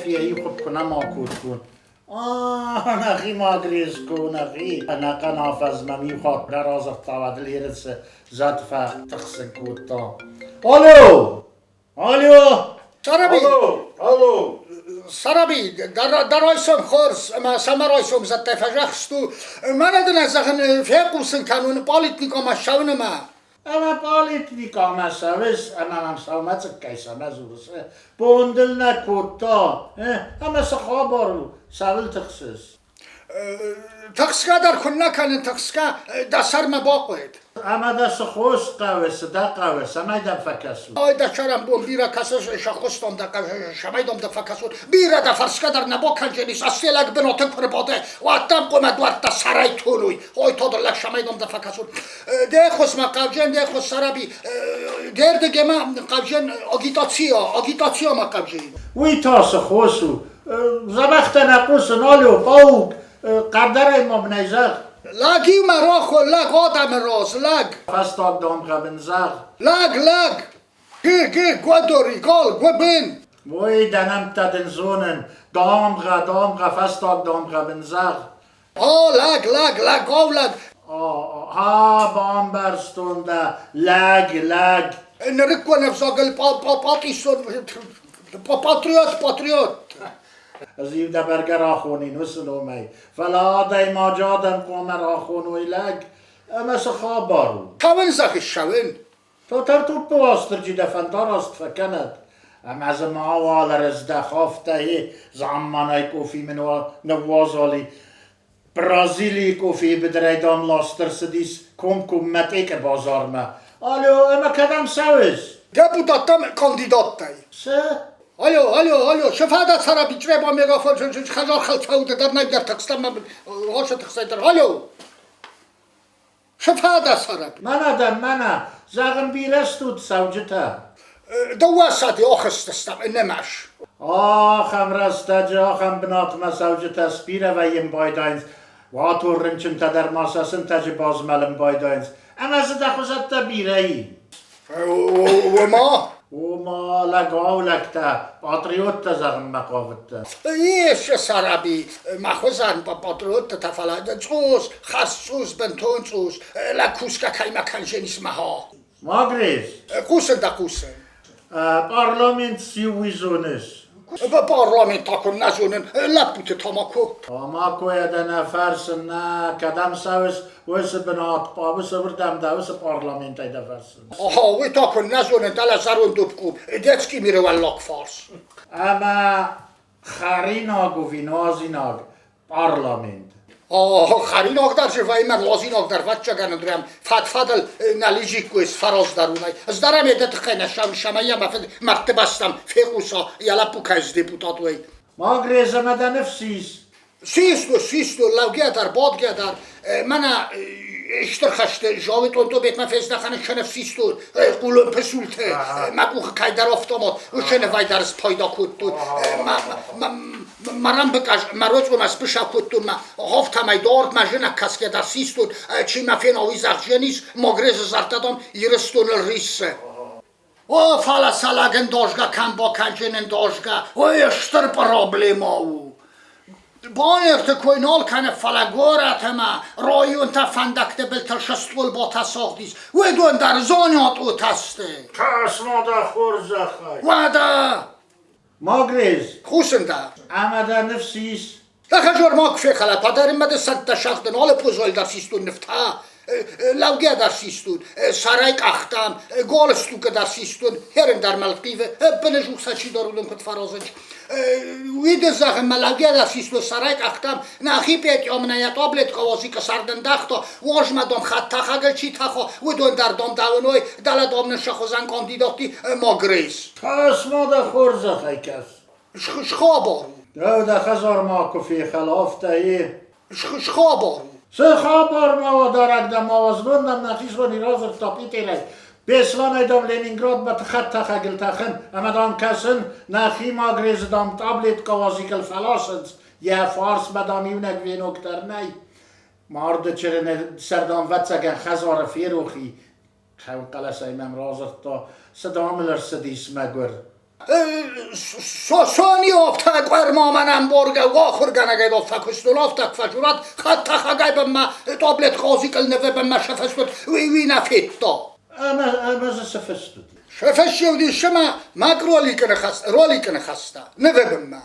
къофийӕ иу хуыпп куы нӕма кодтон. Нӕхи Магрезко, нӕхи ӕнӕхъӕн афӕдз мӕм иу хатт нӕ радзырдта, уӕд ыл ерысы зӕд фӕтыхсын кодта. Алло! Алло! Сараби! Алло! Алло! Сараби, дӕ райсом хорз ӕмӕ сӕмӕ райсом зӕдтӕй фӕзӕхст у. Мӕнӕ дын ӕз зӕгъын, фехъусын кӕнон пъалитникомӕ ссӕуын ӕмӕ Ӕмӕ пъалитникомӕ цӕуыс ӕмӕ мӕм сӕумӕцъыккӕй цӕмӕ дзурыс? Бон дыл нӕ кодта, ӕмӕ цы хабар у, цӕуыл тыхсыс? Тыхсгӕ дӕр куыннӕ кӕнын, тыхсгӕ, дӕ сӕрмӕ бахъуыд. Ӕмӕ дӕ цы хос хъӕуы, цы дӕ хъӕуы, цӕмӕй дӕм фӕкӕсон? Ой, дӕ цӕрӕнбон бирӕ кӕсыс, сӕххуыстон дӕ, цӕмӕй дӕм дӕ фӕкӕсон. Бирӕ дӕ фӕрсгӕ дӕр нӕ бакӕндзӕнис, ӕссе лӕг бынаты куы рбады, уӕд дӕм хъуамӕ дуӕрттӕ сӕрӕй тоной. Ой, тодор лӕг, цӕмӕй дӕм дӕ фӕкӕсон. Де ххуысмӕ хъавджен, де ххуыс, Сараби, де рдыгемӕ хъавджен агитациа, агитациамӕ хъавджен. Уый та цы хос у? Дзӕбӕхтӕ нӕ хъусын, алло, паук, хъӕрдӕрӕй ма мын ӕй зӕгъ. Лӕг-иу мӕ рохо, лӕг адӕмы раз, лӕг. Фӕстаг дамгъӕ мын зӕгъ. Лӕг, лӕг! Гы, гы, гуӕдори, гал, гуыбын! Ой, дӕ нӕмттӕ дын зонын. Дамгъӕ, дамгъӕ, фӕстаг дамгъӕ мын зӕгъ. О, лӕг, лӕг, лӕгау лӕг! А, бамбӕрстон дӕ, лӕг, лӕг. Нырыккон ӕвзагыл пъатъисон, патриот, патриот. Ӕз-иу дӕ бӕргӕ рахонин уыцы номӕй, фӕлӕ адӕймаджы адӕм хъуамӕ рахоной лӕг, ӕмӕ цы хабар у? Цӕуын зӕгъыс, цӕуын? Тотӕртуппы Уастырджи дӕ фӕндараст фӕкӕнӕд, ӕмӕ дзы мауал ӕрыздӕх, афтӕ и, замманай къофи мын ныууазал и. Бразилийы къофийы быдырӕй дам ласт ӕрцыдис комкоммӕ Тъекъы базармӕ. Алло, ӕмӕ кӕдӕм цӕуыс? Депутаттӕм кандидаттӕй. Цы? Алло, алло, алло, цы фадат сараби чъреба мегафон хӕдзархал цӕуды дӕр нӕй дӕр тыхстӕн мӕ хосы тыхстӕй дӕр. Алло! Цы фӕдӕ цӕрӕг? Мӕнӕ дӕн, мӕнӕ, зӕгъын, бирӕ стут цӕуджытӕ. Дыууӕ сӕди ахызтыстӕм ӕнӕмӕс. Ахӕм рӕстӕджы, ахӕм бынатмӕ цӕуджытӕ сбирӕ вӕййын байдайынц, уатон рынчынтӕ дӕр ма сӕ сынтӕджы базмӕлын байдайынц, ӕмӕ дзы дӕ хуызӕттӕ бирӕ и. Уома? Ома лӕгау лӕгтӕ, патриоттӕ зӕгъынмӕ хъавыдтӕ. Ис, сараби, мӕ хуызӕн патриоттӕ та, фӕлӕ цъус, хӕс цъус, бынтон цъус, лӕг кусгӕ кӕй ма кӕнженис маха. Магрез. Хъусын дӕ хъусын. Парламент циу, уый зоныс? Парламент та куы нӕ зонын, лӕппуты тамако. Тамакойӕ дӕ нӕ фӕрсын, нӕ, кӕдӕм цӕуыс, уыцы бынат, уыцы уырдӕм дӕ, уыцы парламентӕй дӕ фӕрсын. Аха, уый та куы нӕ зонын, дӕлӕ зӕронд обком, детский миры уӕллаг фарс. Ӕмӕ хӕринаг ӕви нуазинаг парламент? Хӕринаг дӕр зывӕй мӕ нуазинаг дӕр вӕццӕгӕн ӕндрӕм фӕд-фӕдыл нӕ лизиккой сфӕраздӕр уымӕй. Ӕз дӕр ӕм йӕ тыххӕй нӕ сӕмӕй ӕмӕ фыд мӕрдты бӕстӕм фехъуса, йӕ лӕппу кӕй сдепутат, уый. Магрез ӕмӕ дӕ ныфс ис? Систу, систу, лӕугӕ дӕр, бадгӕ дӕр. Мӕнӕ стыр хӕсты Зауы Тъонтъобетмӕ фездӕхӕны кӕнӕ систу хъулон пысулты мӕ къухы кӕйдӕр автомат, уыцы нывӕй дӕр спайда кодтон. Мӕ рӕмбыкъӕз, мӕ роцъомӕ сбыса кодтон, мӕ афтӕмӕй дардмӕ зынӕг кӕсгӕ дӕр систон, чи мӕ фена, уый зӕгъдзӕнис, Магрезы зӕрдӕ, дам, Ирыстоныл риссы. О, фӕлӕ сӕ лӕгӕн дожгӕ кӕм бакӕнджынӕн дожгӕ, уый стыр проблемӕ у. Банерты кой нал кӕны, фӕлӕ горӕт ӕмӕ районтӕ фӕндӕгты былтыл цы стъолботӕ сагъд ис, уыдон дӕр зонятъутӕ сты. Кӕс ма дӕ хорзӕхӕй! Уӕдӕ! Магрез! Хъусын дӕ. Ӕмӕ дӕ ныфс ис? Ахӕзор ма куы фехӕла, падӕрынмӕ дӕ сӕнттӕ сагъдын, алы пъузойыл дӕр систон нывтӕ, лӕугӕ дӕр систон, сарай къахтам, галы стукӕ дӕр систон, хӕрын дӕр мӕ лхъивы, быны жук сӕ чидӕр уыдон куыд фӕразынц. Уый ды зӕгъын, мӕ лӕугӕ дӕр систон, сарай къахтам, нӕхи Петя мын йӕ таблеткӕ уазикы сӕрдындӕгъта, уазмӕ дам хӕдтӕхӕгыл чи тӕха, уыдон дӕр дам дауыной, дӕлӕ дам нын сӕ хуызӕн кандидатти Магрез. Кӕс ма дӕ хорзӕхӕй кӕс. Схабар у. Дӕу дӕ хӕдзар макуы фехӕл, афтӕ и. Схабар у. Цы хабар ма уа дарӕг дӕм ма уа, знон нӕм нӕхи Сони радзырдта Питерӕй. Беслӕнӕй дам Ленинградмӕ хӕдтӕхӕгыл тӕхын ӕмӕ дам кӕсын, нӕхи Магрезы дам таблеткӕ уазикыл фӕласынц, йӕ фарсмӕ дам иунӕг венок дӕр нӕй. Марды чырыны сӕр дам ӕвӕццӕгӕн хӕдзары ферох и. Хӕлхъӕлӕсӕй мӕм радзырдта, цы дам ыл ӕрцыдис, мӕгуыр. Сони афтӕ къуӕрма мӕнӕн боргӕ ахуыргӕнӕгӕй фӕкуыстон, афтӕ фӕзурат, хӕдтӕхӕгӕй бынмӕ таблет хозикыл нывы бынмӕ сӕ уый уый нӕ федта. Ӕмӕ, ӕмӕ дзы цы фыст уыди? Сӕ фӕсчъылди сымӕ мак роликы ныхас, роликы ныхӕстӕ нывы бынмӕ.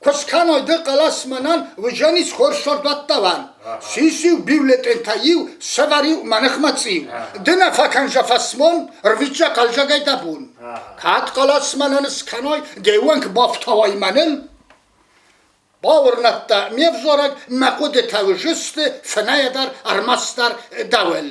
Куы скӕной ды хъӕлӕс мӕнӕн, уыдзӕнис хорз сордуӕттӕуӕн. Сис-иу бюллетентӕ-иу, сӕвӕр-иу мӕ ныхмӕ цъиу. Ды нӕ фӕкӕнзӕ фӕсмон, рвитзӕ хъӕлдзӕгӕй дӕ бон. Кӕд хъӕлӕс мӕнӕн скӕной, де уӕнг бафтауай мӕныл, Бауырнӕдта ме взорӕг, мӕ хъуыдытӕ уыдзысты фынӕйӕ дӕр, ӕрмӕстдӕр дӕуыл.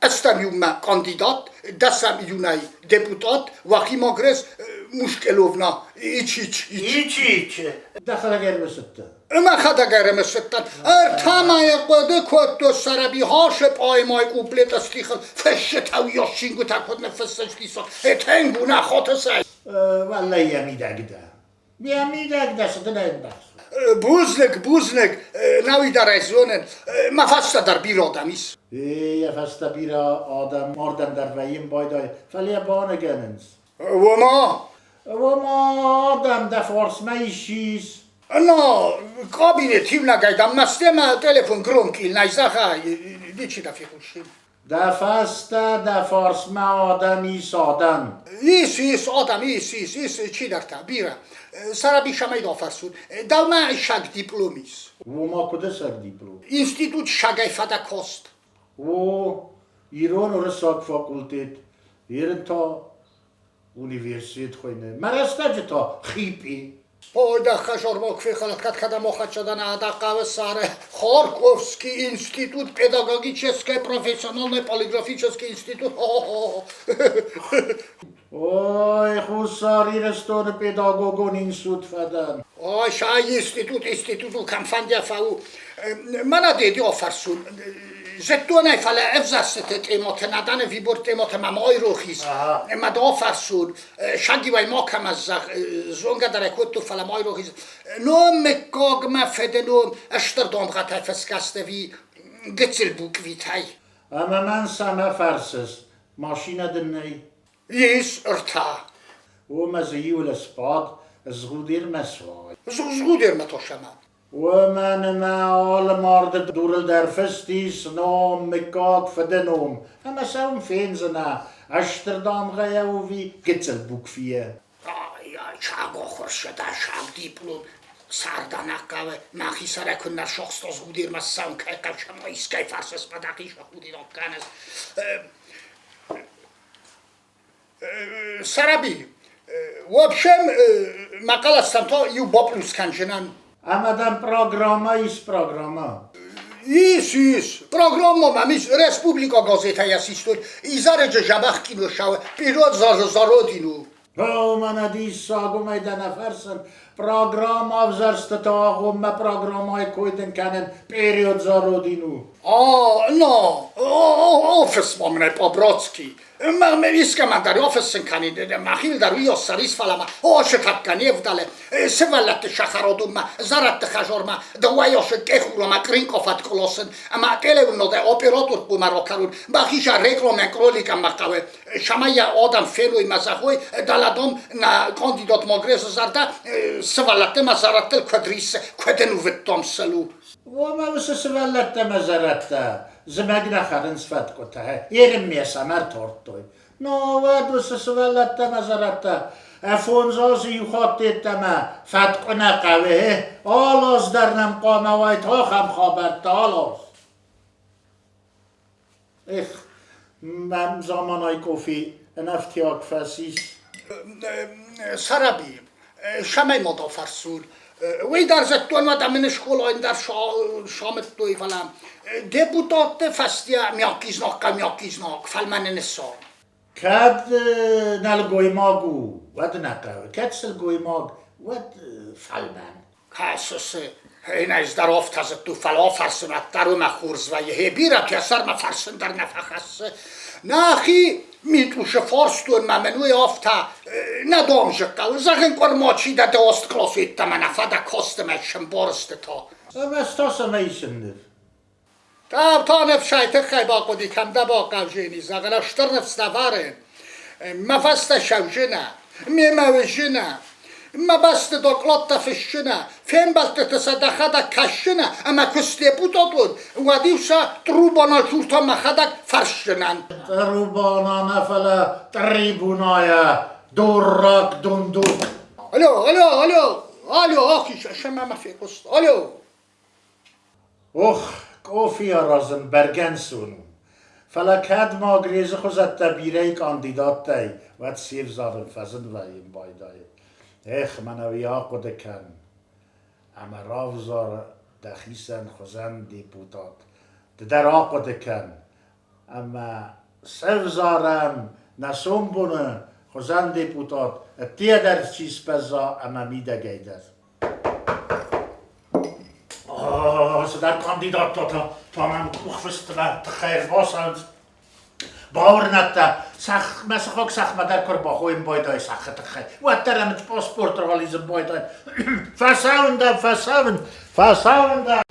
Ӕстӕм иумӕ кандидат, дӕсӕм июнӕй депутат Уӕхимагрез Мушкеловна Ичич. Ичич! Дӕхӕдӕг ӕрымысыдтӕ? Мӕхӕдӕг ӕрымысыдтӕн. Ӕртӕ мӕйы хъуыды кодтой Сӕрӕбихасы поэмӕйы куплеты стихыл фысджытӕ уыйас чингуытӕ куыд ныффыссынц, Тенгу нӕ хотысӕй. Уӕллӕй йӕ мидӕг дӕ. Йӕ мидӕг дӕ цы дын ӕмбӕхсы? Бузныг, бузныг, науи дӕр ӕй зонын, мӕ фӕстӕ дӕр бирӕ адӕм ис. Йӕ фӕстӕ бирӕ адӕм ардӕм дӕр вӕййын байдайы, фӕлӕ йӕ баныгӕнынц. Уома? Уома адӕм дӕ фарсмӕ исис. Но, кабинет иунӕгӕй дам мӕ телефон громкий нӕй зӕгъай, ничи дӕ фехъусин. Дӕ фӕстӕ дӕ фарсмӕ адӕм ис, адӕм. Ис, ис, адӕм ис, ис, ис, чидӕртӕ, бирӕ. Сӕрӕби сӕмӕй бафӕрсут, дӕумӕ саг диплом ис? Уома куыд саг диплом? Институт сагӕй фӕдӕ кост. О, ирон-уырыссаг факультет, ерын та университет хуыйны. Мӕ рӕстӕджы та ХИПИ. Ой, да хӕжормок фехалат кадамохачадана адахъавы сары Харьковский институт педагогической профессиональной полиграфический институт. Ой, Хуссар Ирыстоны педагогон институт фӕдӕн. Ой, са институт, институтыл кӕм фӕу. Мӕнӕ деди офӕрсун. Зӕдтонӕй, фӕлӕ ӕвзӕрстыты тематӕ, наданы вибор тематӕ мӕм айрох ис. Мӕ офӕрсун. Сагивай ма кӕмӕ зонгӕ дӕр ӕй кодтон, фӕлӕ ма айрох ис. Ном мыггагмӕ фыды ном стыр дамгъӕтӕй фӕсгӕстӕви гыццыл буквитӕй. Ӕмӕ мӕн цӕмӕ фӕрсыс? Машинӕ дын нӕй? Ис ӕртӕ. Уымӕ дзы иу сбад, згъудермӕ суай. Згъудермӕ тосӕмӕ. Уымӕн ӕмӕ алы марды дурыл дӕр фыст ис ном, мыггаг, фыды ном, ӕмӕ сӕ уым фендзынӕ, стыр дамгъӕйӕ ӕви гыццыл буквийӕ. Ай-ай, сагохуырсӕдӕ, саг диплом, царданаккавы мӕхи сӕрӕй куыннӕ сохстон згъудермӕ цӕуын кӕй хъӕуы, искӕй фарсы спадахи сахудинаг кӕныс. Сӕрӕби, в общем, мӕ хъӕлӕстӕм то иу боплюс кӕнджынӕн. Ӕмӕ дӕм программӕ ис, программӕ? Ис, ис. Программа мӕм ис. Республика газетӕйӕ систой. Изӕрыджы дзӕбӕх кино ссӕуы. Пирот за родину. О, мӕнӕ диссаг, уымӕй дӕ нӕ фӕрсын. Программа ӕвзӕрстыты агъоммӕ программӕйы кой дын кӕнын период за родину. А, но, офис ма мын по-братски. Искӕмӕн дӕр офиссын кӕнин, мӕхил дӕр уый оссарис, фӕлӕ ма ошытӕккӕ не вдӕлы. Сывӕллӕтты сахародунмӕ, зӕрӕдты хӕжормӕ, дыууӕйосы къехуромӕ къринкъофат кълосын ӕмӕ телеуыннодӕй оператор хъумӕ рокӕнун, бахиза рекламӕн кроликӕн хъӕуы, цӕмӕй йӕ адӕм феной мӕ зӕгъой, дӕлӕ дам нӕ кандидат Магрезы зӕрдӕ сывӕллӕтты мӕ зӕрӕдтыл куыд риссы, куыд ӕнувыдтам сыл у. Уомӕ уыцы сывӕллӕттӕ мӕ зӕрӕдтӕ зымӕг нӕ хӕрынц фӕткъуытӕ, ерынмӕ сӕм ӕртардтой. Но уӕд уыцы сывӕллӕттӕ мӕ зӕрӕдтӕ фондз азы иу хатт йеддӕмӕ фӕткъуы нӕ хъӕуы, алаз дӕр нӕм хъуамӕ уайд ахӕм хабӕрттӕ, алаз. Эх, мӕм заманай къофи ӕнӕфтиаг фӕцис. Сӕрӕби, цӕмӕй ма дӕ фӕрсун? Уый дӕр зыдтон, уӕдӕ мын скъолайы дӕр самыдтой, фӕлӕ депутатты фӕстийӕ мягкий знаг ка мягкий знаг, фӕлмӕны нысан. Кӕд нӕлгоймаг у, уӕд нӕ хъӕуы, кӕд сылгоймаг, уӕд фӕлмӕн. Кӕсыс, ӕнӕ здоровтӕ зыдту, фӕлӕ фӕрсынад дӕр уымӕ хорз вӕййы. Хе бирӕтӕ сӕрмӕ фӕрсын дӕр нӕ фӕхӕссы. Нӕхи митъусы фарстон ма мын уый афтӕ нӕ домзы хъӕуы. Зӕгъын, къуырма чи дӕ ды ост класс йеддӕмӕ нӕ фӕдӕ костымӕ сымбарысты та. Ӕмӕ та цӕмӕ исын ныр? Та ныфсӕй тыххӕй бахъуыди, кӕм дӕ бахъавзени, зӕгъын, стыр ныфс нӕ вӕры. Мӕ фӕстӕ сӕвзынӕ. Мемӕ уызына. Мӕ бӕсты докладтӕ фыссына, фембӕлдтыты сӕ дӕхӕдӕг кӕссына ӕмӕ куы сдепутат уон, уӕд-иу сӕ трубана журтӕ мӕхӕдӕг фӕрсдзынӕн. Трубана нӕ, фӕлӕ трибунайӕ дурак дундук. Алло, алло, алло, алло, ахиз, ӕмӕ мӕ фехъуыст. Алло. Ох, къофи аразын бӕргӕ ӕнцон у. Фӕлӕ кӕд ма Грезы хуызӕттӕ бирӕ кандидаттӕй, уӕд се взарын фӕзын вӕййын байдайы. Эх, мӕнӕ уый ахъуыды кӕн, ӕмӕ равзар дӕхицӕн хуызӕн депутат. Ды дӕр ахъуыды кӕн, ӕмӕ сӕвзарӕм нӕ сомбоны хуызӕн депутат, ӕддейӕ дӕр чи сбӕзза ӕмӕ мидӕгӕй дӕр. Цыдӕр кандидаттӕ та, та мӕм къухфыстмӕ тыххӕй ӕрбацӕуынц. Бауырнӕд дӕ, мӕ сыхаг сахмӕ дӕр куы ӕрбахойын байдайы сахы тыххӕй, уӕддӕр ӕм паспорт ралидзын байдайы. Фӕцӕуын дӕм, фӕцӕуын, фӕцӕуын дӕм.